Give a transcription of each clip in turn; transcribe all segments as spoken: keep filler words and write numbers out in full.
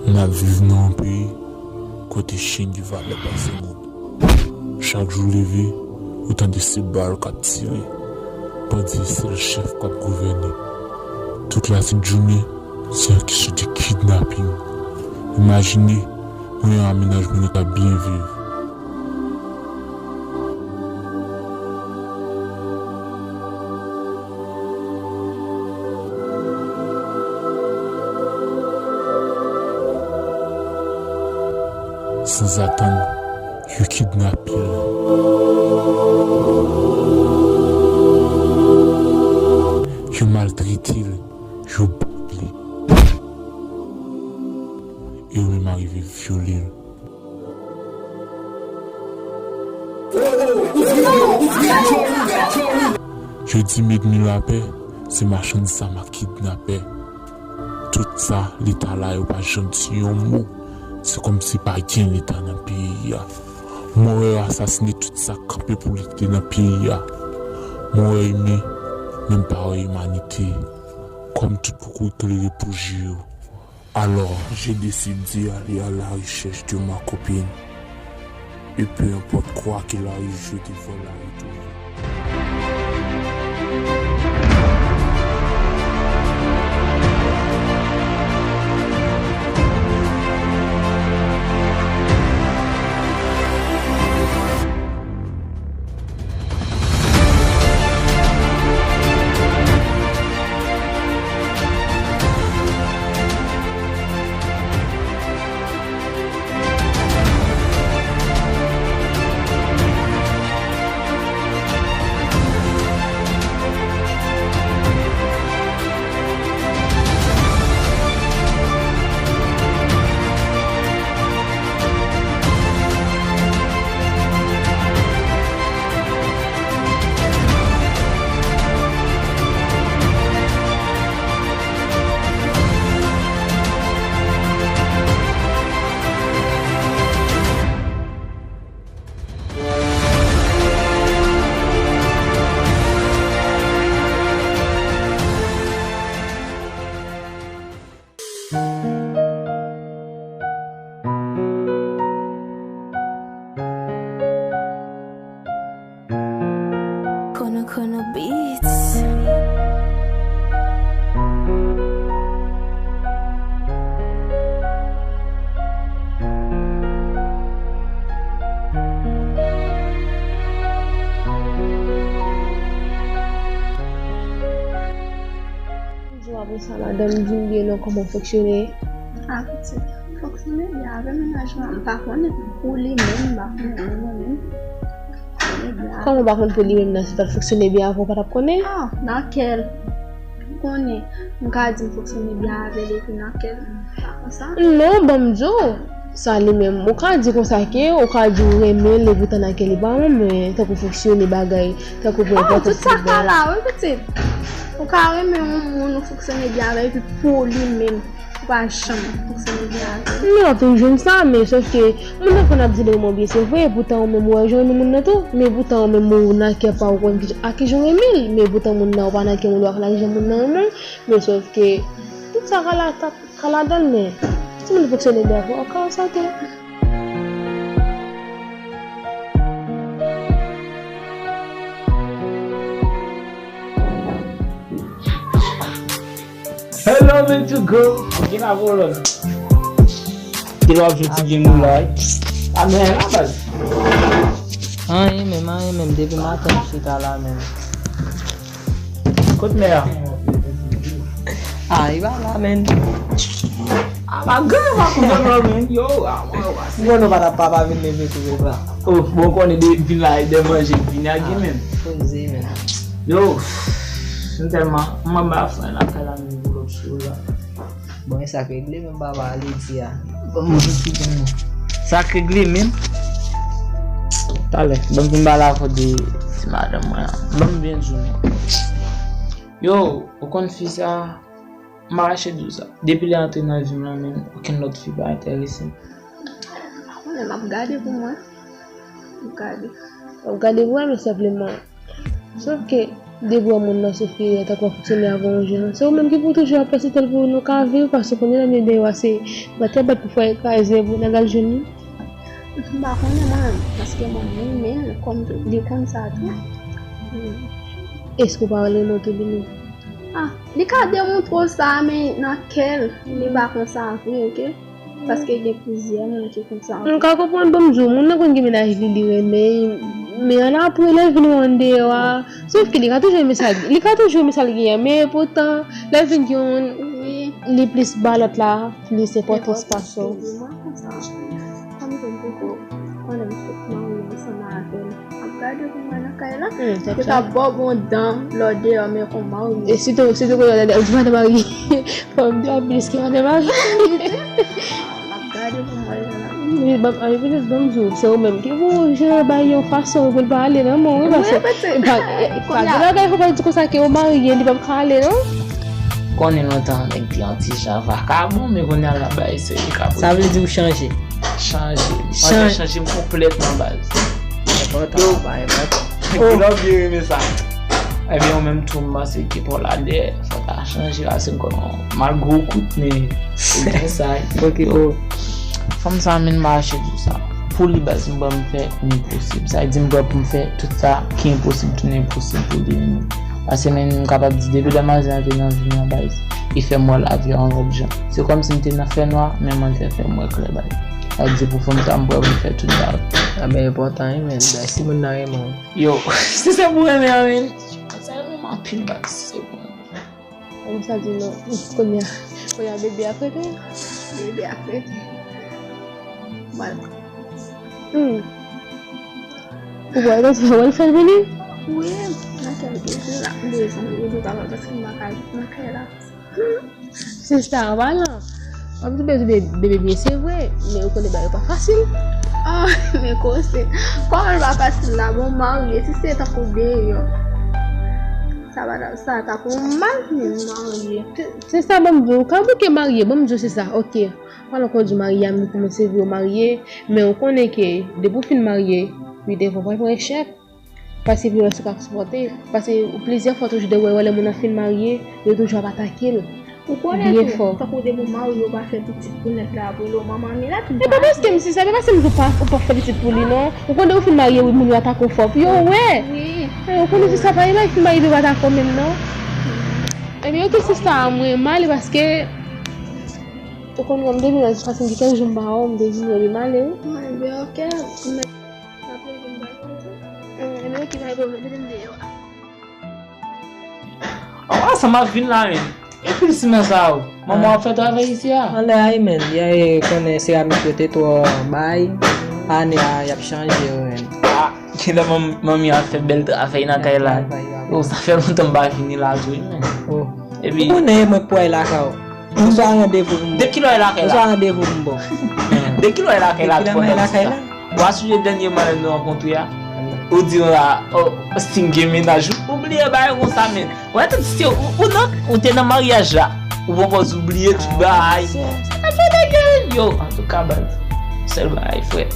N ap viv nan yon peyi kote chen gen valè pase moun. Chak jou w leve, ou tande se bal k ap tire. Bandi se sèl chèf k ap gouvène. Tout latibjounen, se yon kesyon de kidnaping. Imajine, mwen an a mennaj mwen, nou t ap byen viv. Sanzatann, yo kidnape l. Yo maltrete l, yo bat li. E yo menm arive vyole l. Yo di m ènmi lapè, se machann zam ak kidnapè. Tout sa, Leta la, yo pa janm di yon mo. Se kòmsi pa gen Leta nan peyi a. Mwen wè yo asasine tout sa k kanpe pou lite nan peyi a. Mwen wè imen, men m pa wè imanite. Kòm tout poko tolere pou je yo. Alors, j'ai décidé d'aller à la recherche de ma copine. Et peu importe quoi qu'il arrive, je devrais la retrouver. Kono Kono Beats. Jou apre sa, madanm di m byen non, kòman w fonksyone? A, pitit, m fonksyone byen avè mennaj mwen, m pa konnen pou li menm, m pa konnen pou mwen menm. Kòman w pa konn pou li menm nan, si l pa t fonksyone byen avè w, w pa t ap konnen? A, nan kè l. Ou konnen, m ka di m fonksyone byen avè l epi nan kè l, m pa konsa. Non, ban m di w, sa li menm, ou ka di konsa ke, ou ka di w renmen l, epoutan nan kè li pa renmen, tankou fonksyone bagay, tankou pran enpòtans bagay. Oh, tout sa ka la, wi, pitit. Ou ka renmen yon moun, ou fonksyone byen avè l, epi pou li menm, ou pa janm fonksyone byen avè l. Non, w ap toujou jwenn sa, men sòf ke moun nan konn ap di l renmen w byen, se vre, epoutan ou menm ou wè jan w renmen moun nan tou, men epoutan ou menm ou nan kè pa w konn ki, a kijan w renmen l, men epoutan moun nan ou pa nan kè moun, ou pa konn a kijan moun nan renmen w, men sòf ke tout sa ka la, ka ladan l, men si moun fonksyone byen avè w, ou ka sante. Hello, men to go. Gen la volon. Ki lè w ap jwe ti game ou la, wi? A, men la, baz. Anyen menm, anyen menm. Depi maten, m chita la menm. Kot mè a? A, li pa la, menm. A, pa gen, pa konprann, non, menm. Yo, a, mwen, mwen, mwen. Bon, nou pa t ap pa, pa vin leve tou, beba. Oh, bon, konnen de, vin la, de manje, vin a gen menm. Poze, menm. Yo, m tèlman, mwen ba fè lakay la, menm, pou lòt sou la. Bon, e sa k regle menm papa a li di a. Bon, mwen soti pou mwen. Sa k regle menm? Talè, ban m vin ba la fòt de ti madanm mwen an. Ban m byen di w menm. Yo, ou konn fi sa, m pa kache di w sa. Depi li antre nan vi m lan menm, okenn lòt fi pa enterese m. M pa konnen, m ap gade pou mwen. M ap gade. W ap gade pou wè, men senpleman. Sòf ke, Depi w wè moun nan soufri, tankou w ap fonksyone avè yon jan, se ou menm ki pou toujou ap pèsiste l pou nou ka viv, paske kounye a nou deyò a, se batè bat pou fè kraze pou nèg al jwenn li. M pa konnen mwen, paske mwen m renmen l, kòm li konn sa tou. Èske w pa renmen w tou li menm? Ah, li ka demontre w sa, men nan kè l, li pa konsa vre, oke? Paske gen plizyè moun ki konsa. M ka konprann, ban m di w, moun nan konn gen mennaj li, li renmen, men annapre lè l vin wè anndeyo a, sof ke li ka toujou renmen sa, li ka toujou renmen sa l genyen, men poutan lè l vin gen yon, li plis ba lòt la plis enpòtans pase w. Kòm se poko pandan m sot marye ansanm avè l. Ap gade pou mwen nan kay la. Hmm, yo t ap ba w bon dan lè w deyò, men kòm marye. E sitou, sitou kounye a, ou di madan marye. Fò m di w ap plis ke madan marye. Ap gade pou mwen la. Wi, ban m, an, petèt ban m di w, se ou menm ki pou jere bagay yon fason pou l pa ale nan men w, wi, paske pa, pa gen bagay fò pa di konsa ke ou marye, li p ap ka ale, non? Konnen lontan nèg te yon ti jan vakabon, men kounye a la bagay serye ka poze. Sa vle di ou chanje? Chanje. Mwen te chanje m konplètman baz. Enpòtan, pa enpòtan. Yo, lè w byen renmen sa. Ebyen, ou menm tou, m panse ke pou la dè, fò ta chanje la, se kon malgre ou kout, men ou gen sa. Ok, oh. Fanm sa, men m pa mache di sa. Pou li baz, m pran m fè enposib. Sa vle di m pran pou m fè tout sa ki enposib tounen posib pou li menm. Paske men m kapab di depi demwazèl an vin nan vi m nan baz, li fè m wè lavi a yon lòt jan. Se kòmsi m te nan fènwa, men mwen l fè fè m wè klè baz. Sa vle di pou fanm sa m pran pou m fè tout bagay. A ben enpòtan wi men, si moun nan renmen w. Yo, si se pou renmen an men, sa renmen m anpil baz, si se pou renmen. Kòm sa di non, kounye a, kounye a bebe a fete. Bebe a fete. Mal. Hmm. Ou wè, ou wè l fè l vini? Wi, nan kèk jou la, m bezwen li, li pa wè paske m pa ka nan kay la. Sista, an palan, w ap di bebe, bebe byen, se vre, men ou konnen bagay yo pa fasil. Ah, men kòse, kòman l pa fasil la? Bon, marye, si se tankou deyò. Sa pa ta, sa ta pou mal, men marye. Se, se sa, ban m di w, ou ka bouke marye, ban m di w se sa, ok. Palan kon di marye a, men kòman se vre ou marye, men ou konnen ke depi w fin marye, wi, devan w pral pran echèk. Paske vyolans ou ka sipòte. Paske plizyè fwa toujou de wè, wè lè moun nan fin marye, yo toujou ap atake l. Ou konnen tou, tankou depi w marye, ou pa fè pitit pou nèg la, pou l, manman Milat, m pa. E pa paske m se sa, e pa paske m di w pa, ou pa fè pitit pou li, non. Ou konnen ou fin marye, wi, moun yo atake w fò. Pou yo wè. Wi. E, ou konnen se sa, pa e pa fin marye, yo pa atake w menm, non. Ebyen, ok, sista, mwen m ale paske, ou konnen, m te vin la, paske m gen kèk jou m pa wè w, m te vin wè, m ale, wi. Ebyen, ok, m Apre vin bay kote. Eh, men ki bay pwoblèm, mete m deyò a. Oh, sa m ap vin la, men. Epi siman sa yo. Manman ap fè travay isi a. Anlè a, men. Yè, konnen seramik yo te twò bay. Ane a, y ap chanje yo, men. Ah, genlè manmi ap fè bèl travay nan kay la. Oh, sa fè lontan m pa vini la tou, wi, men. Oh. Epi ou konnen mwen k pou al lakay ou. Oswa randevou pou m ba w. De kilè w lakay la? Oswa randevou pou m ba w. De kilè w lakay la? Depi lè m al lakay la. Ou a sonje dènyèman lè nou rankontre a? Ou di w la, oh, Sting gen mennaj. Ou bliye bagay konsa, men. Ou wè tout si ou, ou nan, ou te nan maryaj la. Ou pran pòz ou bliye tout bagay. Sa ka fè bagay, yo. Antouka, baz. Sèl bagay, frè.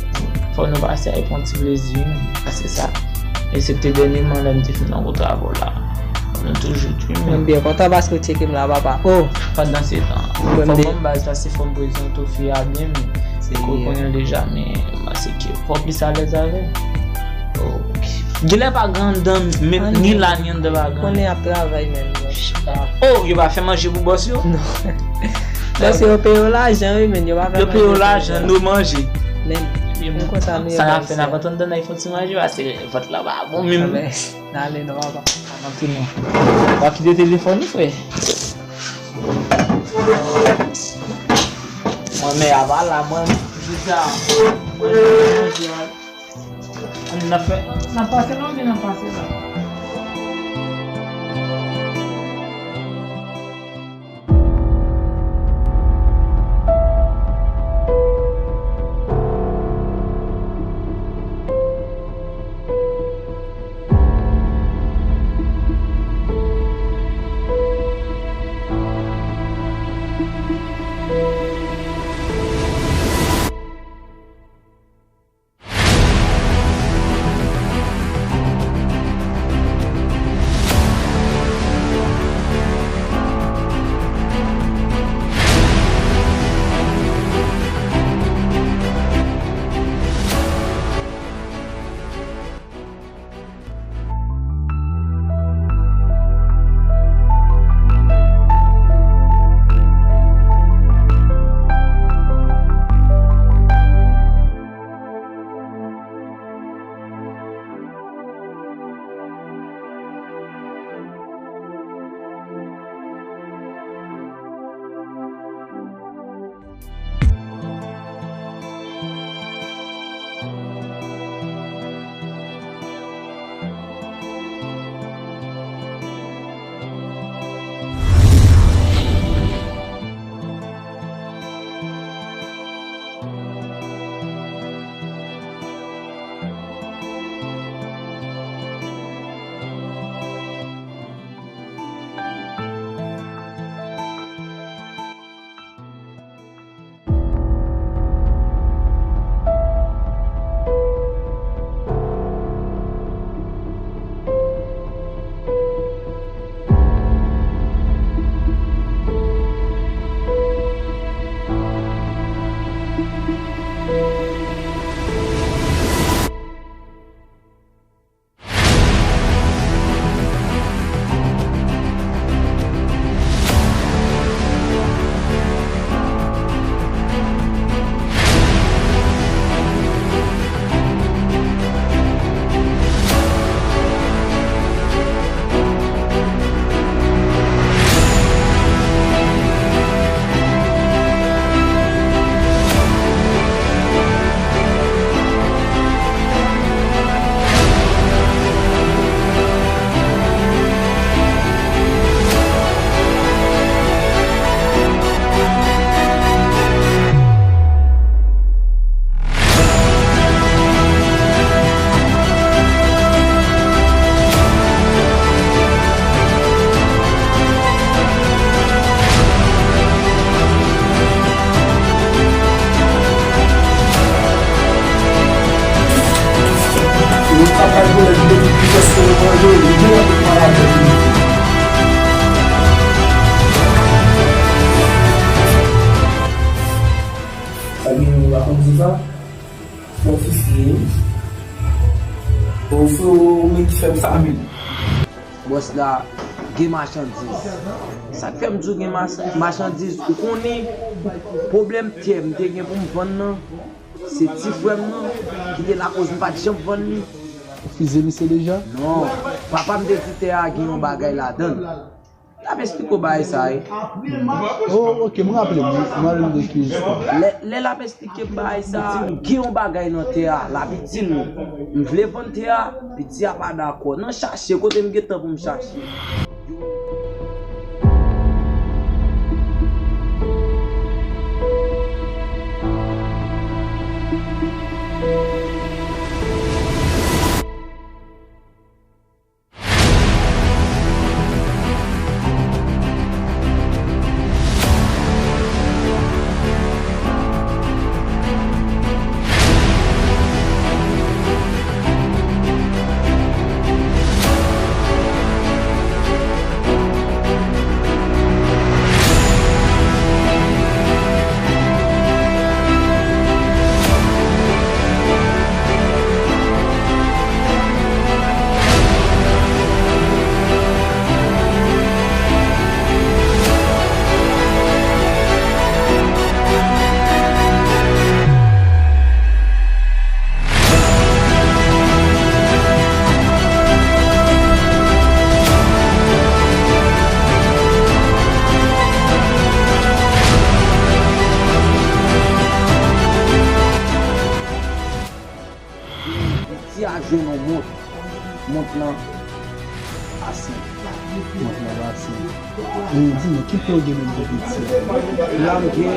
Fò nou pase a pran ti plezi, men. Se sa. Eksepte dènyèman, lè m te fin rankontre avè w la. Nou toujou dreaming. Mwen byen kontan paske w tcheke m la, papa. Oh! Pandan se tan, fò m ban m baz la, se fò m prezante w fi a byen, men se ke w konnen l deja, men m panse ke fò w plis alèz avè l. Oh. Genlè pa gen anndan, men ni la, ni anndan pa gen. Konnen y ap travay, men. Oh, yo pa fè manje pou bòs yo? Non. Bòs yo peye yo lajan, wi, men yo pa fè manje pou yo. Yo peye yo lajan, nou manje. Men, m kontan nou ye. Sa n ap fè, n ap antann nan fon ti manje, paske vant la pa bon, men. N ale non, papa. Antre non. W ap kite telefòn ou, frè? Mwen, men a pa la, mwen, jodi a, mwen, manje a. N ap fè, n ap pase la, oubyen n ap pase la? Sa gen yon rakonte sa. Fò fiske. Bon, frero, ou menm ki fè m sa menm. Bòs la gen machandiz. Sa k fè m di w gen mas- machandiz, ou konnen pwoblèm tè m te gen pou m vann nan, se ti frè m nan ki te lakoz m pa t janm vann li. Ou fize misye deja? Non, papa m te di tè a gen yon bagay ladan l. L ap esplike w bagay sa a, wi. Oh, ok, m raple m, m raple m de ki istwa. Lè, lè l ap esplike m bagay sa a, gen yon bagay nan tè a, l ap itil nou. M vle vann tè a, piti a pa dakò. Nan chache, kote m gen tan pou m chache? Piti a jwenn yon mont. Mont lan pa senp. Mont lan pa senp. E di mwen, ki plan w gen menm pou piti a? Plan m gen,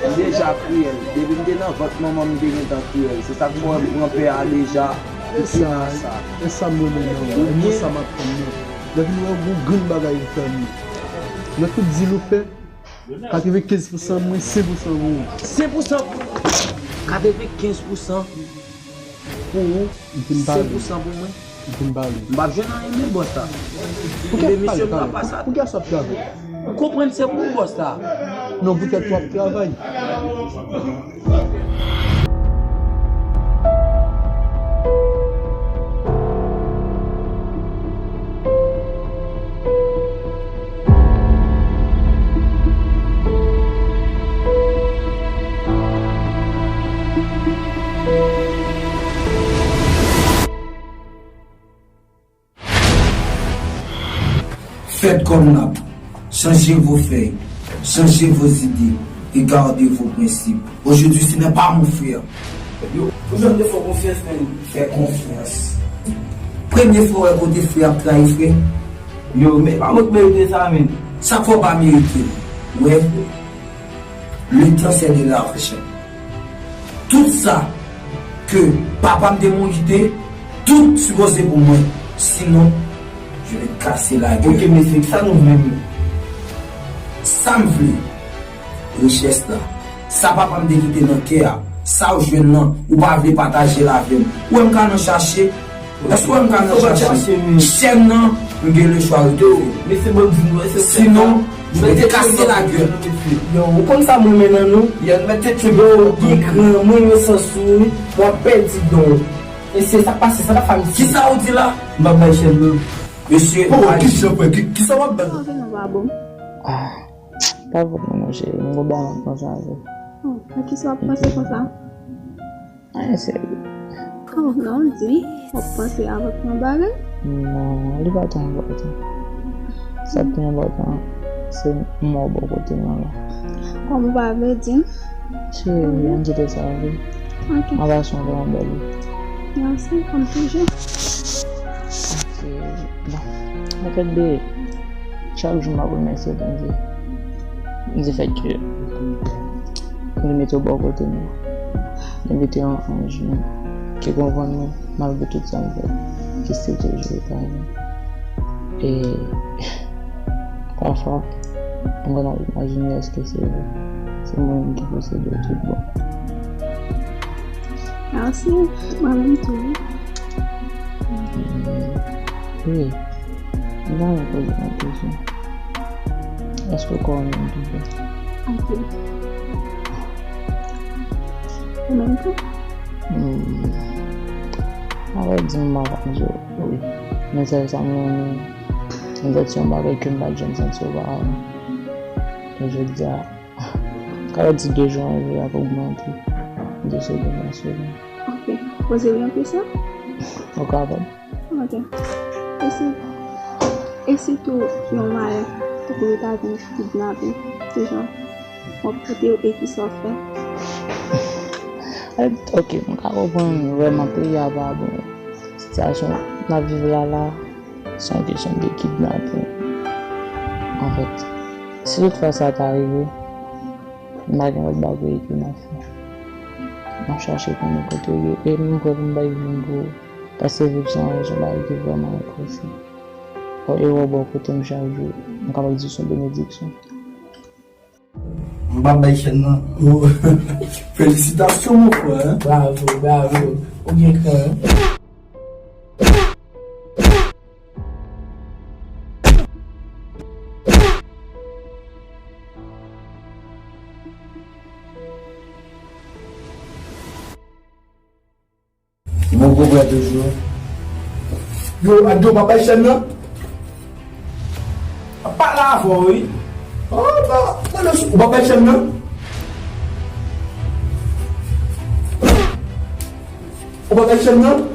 m deja kriyèl. Depi m te nan vant manman m, m te gentan kriyèl. Se sa k fè w wè m pran pè a deja. E sa, e sa m renmen nan ou. E mwen sa m ap tann nan. Lè vin wè yon grenn bagay ou fè m nan. Nan tout dil ou fè, katrevenkenz pousan mwen, senk pousan pou ou. Senk pousan pou ou. Katrevenkenz pousan pou ou. M fin pale. Senk pousan pou mwen. M fin pale. M p ap jwenn anyen men bòs la. Poukisa w ap pale talè? Poukisa w ap travay? Ou konprann se pou ou bòs la. Non, poutèt w ap travay. Faites comme Naples. Changez vos feuilles. Changez vos idées. Et gardez vos principes. Aujourd'hui, ce n'est pas mon frère. Yo, ou janm te fè w konfyans, men. Fè konfyans. Premye fwa w wè kote frè ap trayi frè. Yo, men pa mwen k merite sa, men. Sa k fè w pa merite l? Wè, le temps c'est de l'argent. Tout sa ke papa m te merite, tout sipoze pou mwen. Sinon, je vais casser la gueule. Ok, mesye, sa nou vle menm? Sa m vle, richès la. Sa papa m te kite nan kè a, sa w jwenn nan, ou pa vle pataje l avè m. Ou wè m ka nan chache, èske w wè m ka nan chache? Chèn nan, m gen lechwa retire. Mesye, ban m di nou, mesye, sinon, je vais te casser la gueule. Yo, ou konn sa m renmen nan nou? Yo, gen gran, mwen renmen sans ou, wi. W ap pèdi don. Mesye, sa k pase, sa t ap fè m di. Kisa w di la? M ap bay chèn nan. Mesye, oh, ki jan, frè? Ki, kisa w ap bay? Ah, pa vòt non, mon cheri. M gon bagay m ap panse avè w. Oh, a kisa w ap panse konsa? Anyen serye. Oh, non, di, w ap panse avèk yon bagay? Non, li pa tan enpòtan. Sa k pi enpòtan, se mò bò kote m nan la. Kòm ou pa vle di m? Cheri, ann kite sa, wi. Ok. Mwen pa sonje yon bèl wi. Mèsi, kòm toujou. Ok, bon. Anfèt, de, chak jou m ap remèsye Bondye. Di fèt ke li mete w bò kote m nan. Li mete yon anj menm ki konprann mwen, malgre tout sa m fè, ki still toujou epaye m. E pafwa, mwen konn ap imajine èske se vre. Se mwen menm ki posede w tout bon. Mèsi, mwen menm tou. Wi, m ta renmen poze w yon kesyon. Èske w kwè w menm toujou? Ok. Ou menm tou? Hmm. Avè di, m pa ka di w wi. Men sèl sa m renmen, m santi yon bagay ke m pa t janm santi oparavan. E jodi a, m ka di de jou an jou ap ogmante de semèn an semèn. Ok. Poze w yon kesyon? Ou kapab. Ok. E si, e si tou yon malè, tankou yo ta vin kidnape, kijan w ap pote w e kisa w ap fè? Ok, m ka konprann vrèman peyi a pa bon. Sitiyasyon n ap viv la la, se yon kesyon de kidnapin. Anfèt, si toutfwa sa ta rive, m pa gen lòt bagay ke m ap fè. M ap chache konnen kote w ye, e m prè pou m bay vi m pou ou. Paske vi m se yon, se yon bagay ki vrèman enposib. Bon, e w bò kote m chak jou, m kapab di se yon benediksyon. M p ap bay chèn nan. Oh. Felisitasyon, mon frè. Bravo, bravo. Ou gen kran, hein? Bon, bon, bwè toujou. Yo, Adjo, w pa bay chèn nan? M ap pale avè w, wi. Oh, ba, mwen, ou pa bay chèn nan? Ou pa bay chèn nan?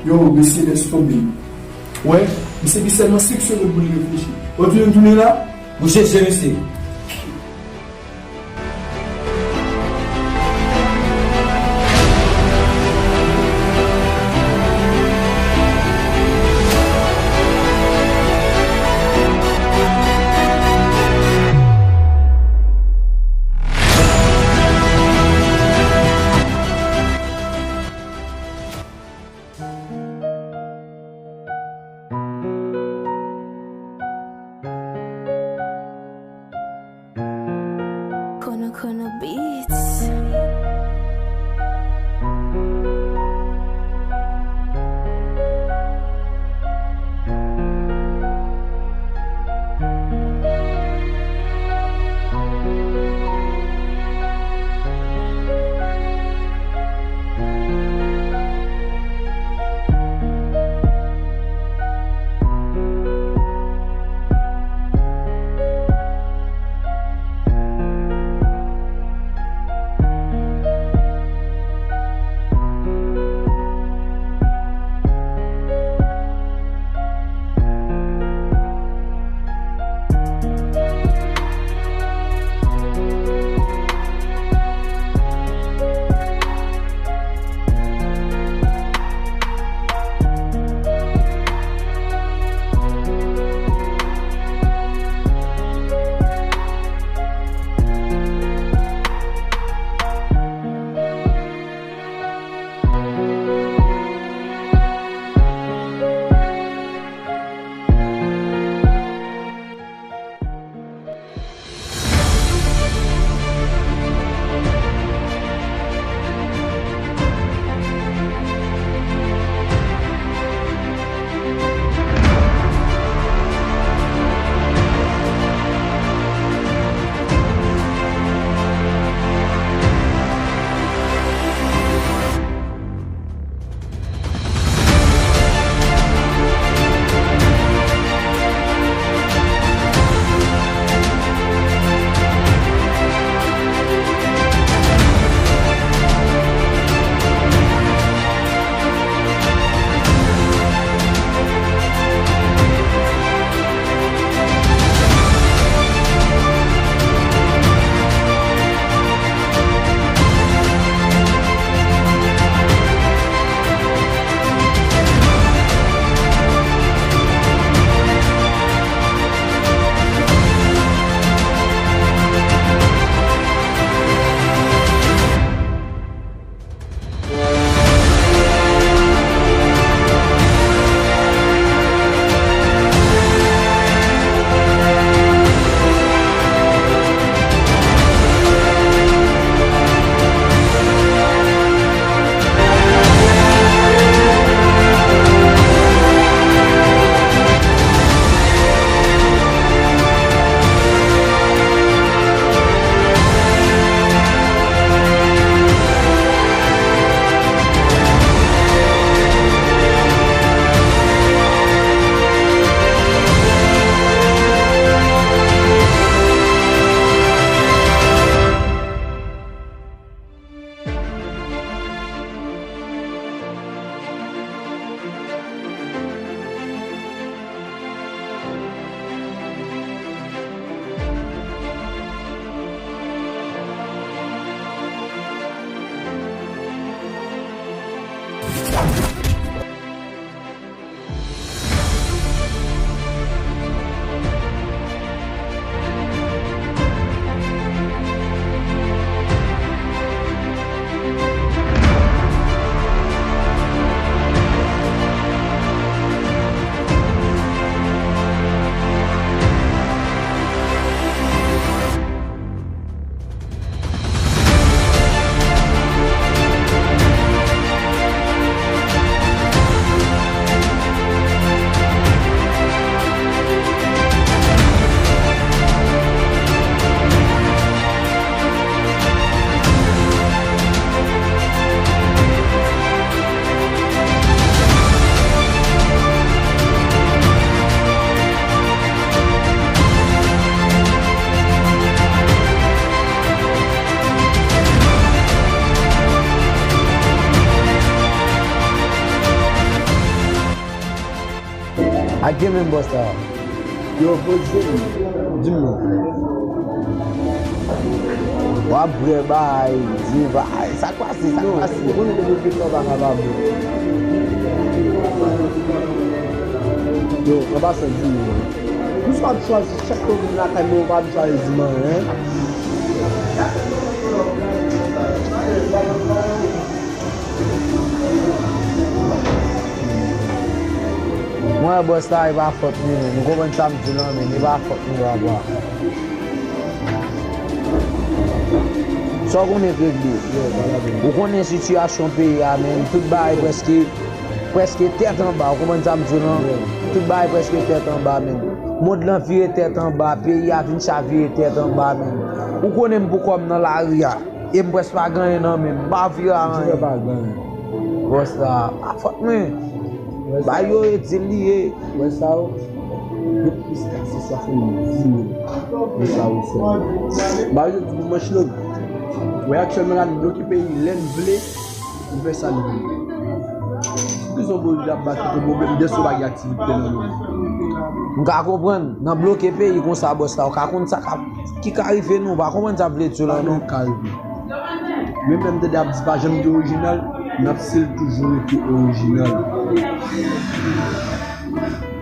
Yo, mesye, lès tonbe. Wè, misye gen sèlman senk segonn pou l reflechi. Ou tounen, tounen la? Mouche, se mesye. Kono Kono Beats. Gen menm bòs la. Yo, poze m. Di m non. W ap bwè bay, di bay. Sa k pase, sa k pase? Ou konnen depi w gen twa pa ka pa bwè. Yo, an pasan, di m non. Poukisa w ap chwazi chak lè w vin lakay mwen, ou pa vin chwazi di m anyen? Mwen wè bòs la, e pa fòt li menm. Ou konprann sa m di w lan, men e pa fòt li, papa. Sa w konnen k regle. Ou konnen sitiyasyon peyi a, men tout bagay prèske, prèske tèt anba. Ou konprann sa m di w lan? Tout bagay prèske tèt anba, men. Mond lan vire tèt anba, peyi a vin chavire tèt anba, men. Ou konnen m pou kò m nan lari a. E m prèske pa gen anyen nan men m. M pa vire a anyen. Bòs la, pa fòt mwen. Ba yo e di l li ye. Wè sa yo. Yo plis ka se sa fè m di yo. Wè sa yo fè. Ba yo di pou manch long. Wè aktyèlman la, nou bloke peyi lè n vle. Nou fè sa nou vle. Poukisa w oblije ap bat pou pwoblèm dèske w pa gen aktivite nan men w? M ka konprann, nan bloke peyi konsa, bòs la, ou ka konn sa k ap, ki ka rive nou, ou pa konprann sa m vle di w lan non. Ka rive. Men menm tande ap di pa janm gen orijinal, n ap still toujou rete orijinal.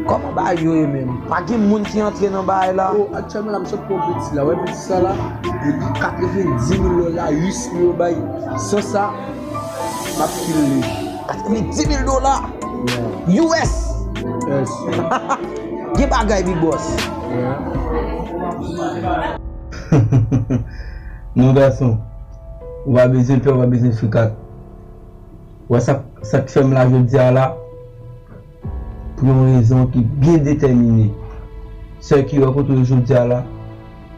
Kòman bagay yo ye menm? Pa gen moun ki antre nan bagay la? Oh, aktyèlman la, m sot pran piti la. Wè piti sa la, yo di katrevenndimil dola, ui s mil yo bay. San sa, m ap kile. Katrevenndimil dola? Yeah. U S? Yes. Gen bagay, Big Boss. Yeah. Non, gason, ou pa bezwen pè, ou pa bezwen frikat. Ou wè sa, sa k fè m la jodi a la, pou yon rezon ki byen detèmine. Sè ki rankontre w jodi a la,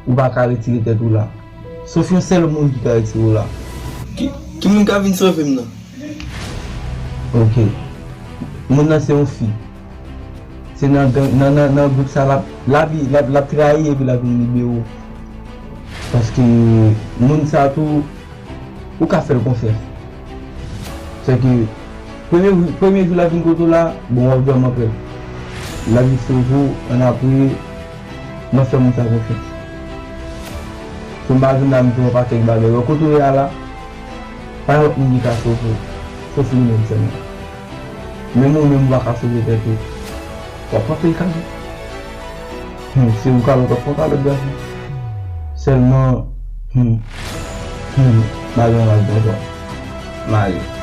ou pa ka retire tèt ou la. Sof yon sèl moun ki ka retire w la. Ki, ki moun ka vin sove m nan? Ok. Moun nan se yon fi. Se nan gang, nan, nan, nan gwoup sa l ap, l ap, l ap, l ap trayi epi l ap vin libere w. Paske moun sa tou, ou ka fè l konfyans. Sèke premye, premye jou l ap vin kote w la, bon, w ap vrèman pè. L ap vin sove w, annapre, m ap fè moun sa konfyans. Pou m pa vin la, m di w yon pakèt bagay. Wè kote w ye a la, pa gen lòt moun ki ka sove w, sof li menm sèlman. Menm ou menm ou pa ka sove tèt ou. W ap pran pil kalòt. Hmm, se ou kalòt, w ap pran kalòt gason. Sèlman, hmm, hmm, bagay an al bon, bon. Mare.